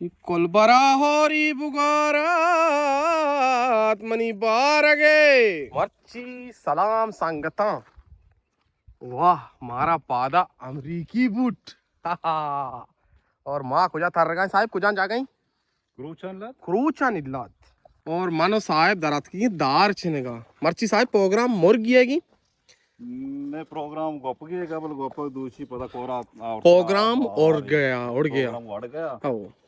کلبرا ہوری بگارات منی بارگے۔ مرچی سلام سنگتاں۔ واہ، مارا پادا امریکی بوٹ۔ اور ما کجا ترگائیں صاحب، کجا جاگائیں؟ کروچان لات۔ کروچان لات۔ اور من و صاحب دراتکی دار چنگا۔ مرچی صاحب پروگرام مرگی ہے گی؟ میں پروگرام گپ گئے گا، بل گپ دوشی پتا کورا آورتا۔ پروگرام ہاں، اڑ گیا، اڑ گیا۔ پروگرام اڑ گیا۔ ہاں۔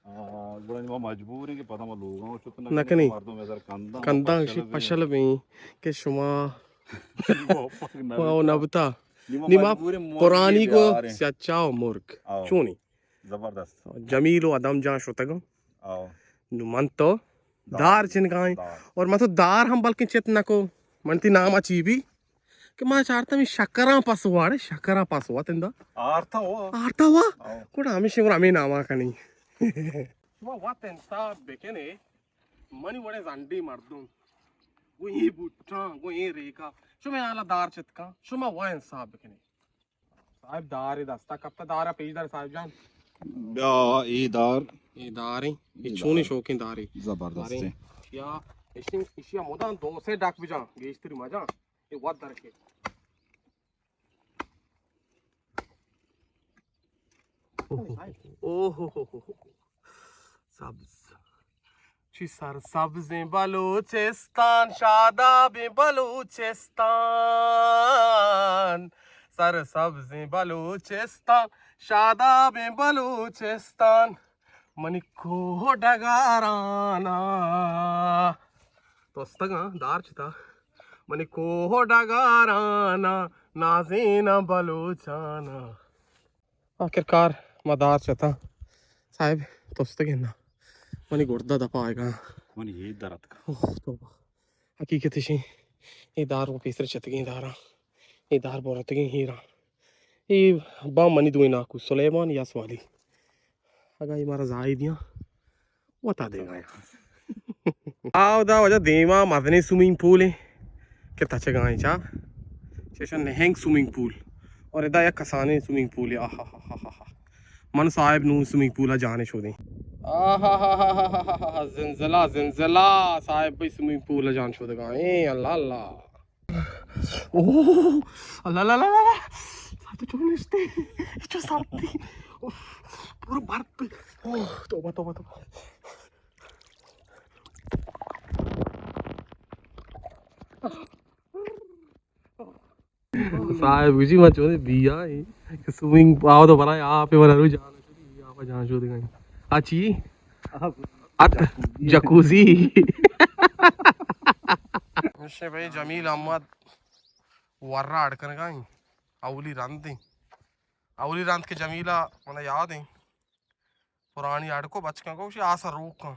ہاں، گڑا ما مجبور ہیں کہ پدا ما لوگاں چت نہ نہ کنیں۔ مردم ادھر کنداں، کنداں پشل شی بیں۔ پشل بیں کہ شما گپ نہ واو بتا۔ نبتا۔ نیما نیما مجبور ہیں، مرگی پرانی کو بیاریں۔ سچا و مرگ۔ آؤ۔ چونی؟ زبردست۔ جمیل و ادم جان شتگاں۔ آؤ۔ نو من تو دار۔ دار چنگائیں۔ دار۔ اور من تو دار ہم بلکن چت نہ کو۔ من تی نام چی بی؟ کہ ما چارتا می شکراں پس واڑے، شکراں پس وات اندا۔ آرتا ہوا۔ آرتا ہوا؟ آؤ۔ کوڑا ہمیشہ اور ہمیں ناما کنی۔ شما وات انصاف بکنے، منی وڑے زنڈی مردم۔ گو اے بوٹاں، گو اے ریکا۔ شما حالا دار چتکاں، شما وا انصاف بکنے۔ صاحب دار دستا کپتا، دارا پیش دار صاحب جان۔ بیا اے دار۔ اے داریں، اے اے چونی دار۔ شوقیں دارے۔ زبردست باریں۔ ہے۔ یا اشی، اشی مدان دو سے ڈاک بجان، گیشتری مجان۔ اے وات درکے۔ اوہ، اوہ، اوہ، اوہ، اوہ۔ سبز۔ چی سرسبزیں بلوچستان، شادابیں بلوچستان۔ سرسبزیں بلوچستان، شادابیں بلوچستان۔ منی کوہ ڈگارانا۔ توستگاں دار چتا۔ منی کوہ ڈگارانا، نازینا بلوچانا۔ آخرکار ما دار چتاں۔ صاحب، توستگیں نا۔ منی گردہ دپا آئیگا۔ منی یہ درد کا۔ اوہ، توبہ۔ حقیقت اشیں، اے دار و پیسر چتگیں داراں، اے دار برتگیں ہیراں۔ اے با منی دوئیں ناکو سلیمان یا سوالی۔ اگاں اے مارا زاہی دیاں، وتا دیگا یا۔ آ، دا وجہ دیما مزنیں سوئمنگ پول ایں کہ تچگا ایں چا۔ چشا نہنگ سوئمنگ پول۔ اور ادا یک کسانیں سوئمنگ پول ایں۔ آہا۔ من صاحب نوں سوئمنگ پول ءَ جانے شودیں۔ آہا۔ زلزلہ، زلزلہ۔ صاحب بھئی سوئمنگ پول ءَ جان شودگا ایں۔ اللہ اللہ۔ اوہ، اللہ اللہ اللہ اللہ۔ ساعت چون نشتے۔ چو سرتی۔ اوہ، پورا برف۔ اوہ، توبہ، توبہ، توبہ۔ صاحب گوشی ما چونے بیا ایں کہ سوئمنگ پول تو بنا آپ، من رو جان شودی، آپ جان شودی گئی۔ اچی؟ ات جکوزی۔ مشے بھائی جمیل احمد ورا اڑ کنگا ایں۔ اولی رند ایں۔ اولی رند کہ جمیلہ منا یاد ایں۔ پرانی اڑ کو بچکاں کو گوشی آسا روک کن۔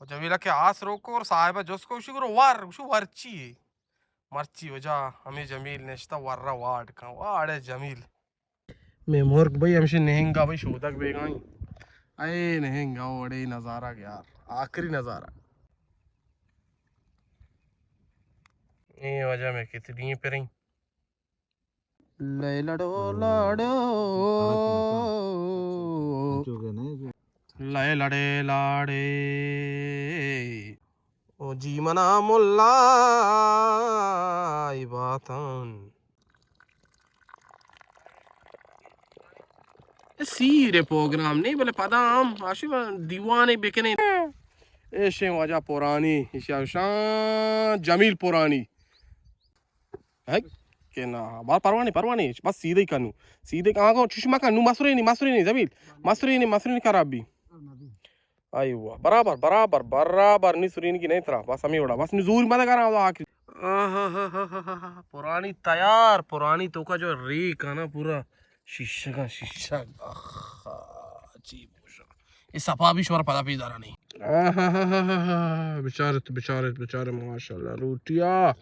و جمیلہ کہ آس روک کو اور صاحبہ جست کو، گوشی گرو ور، گوشی ور چی ہے؟ مرچی وجہ ہمیں جمیل نشتا ورا واڑ کن، واڑے جمیل۔ میں مرگ بھئی ہمشی نہنگا بھئی شودگ بیگائیں۔ اے نہنگا وڑے نظارہ یار، آخری نظارہ۔ اے وجہ میں کتنی پریں۔ لے لڑو لاڑو۔ لے لڑے لاڑے۔ او جی منا ملا ای باتان۔ سیر پروگرام نہیں، بلے پدا ہم آشی دیوانے بکنے۔ ایشیں واجہ پرانی، ایشی شان جمیل پرانی۔ ہے کہ نا، بار پرواہ نہیں، پرواہ نہیں، بس سیدھے ہی کنو۔ سیدھے کہاں کو چش مکن، نو مسرے نہیں، مسرے نہیں، جمیل۔ مسرے نہیں، مسرے نہیں خراب بھی۔ آئی ہوا۔ برابر، برابر، برابر، نی سرینگی نہیں ترا۔ بس ہمیں وڑا۔ بس نی زور مدد کرا آخری۔ آہا۔ پرانی تیار، پرانی تو کا جو ریک ہے نا پورا شیشگا، شیشگ۔ آہا، عجیب گوشا۔ یہ سپا بھی شور پدا پیش دارا نہیں۔ آہا، بچارت، بچارت، بچارت، ماشاءاللہ، روٹیا۔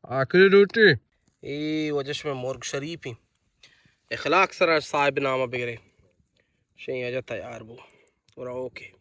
آخری روٹی۔ اے وجہ شمئے مرگ شریف ایں۔ اخلاق سرا صاحب نامہ بگرے۔ شیں اجا تیار بو۔ اور اوکے۔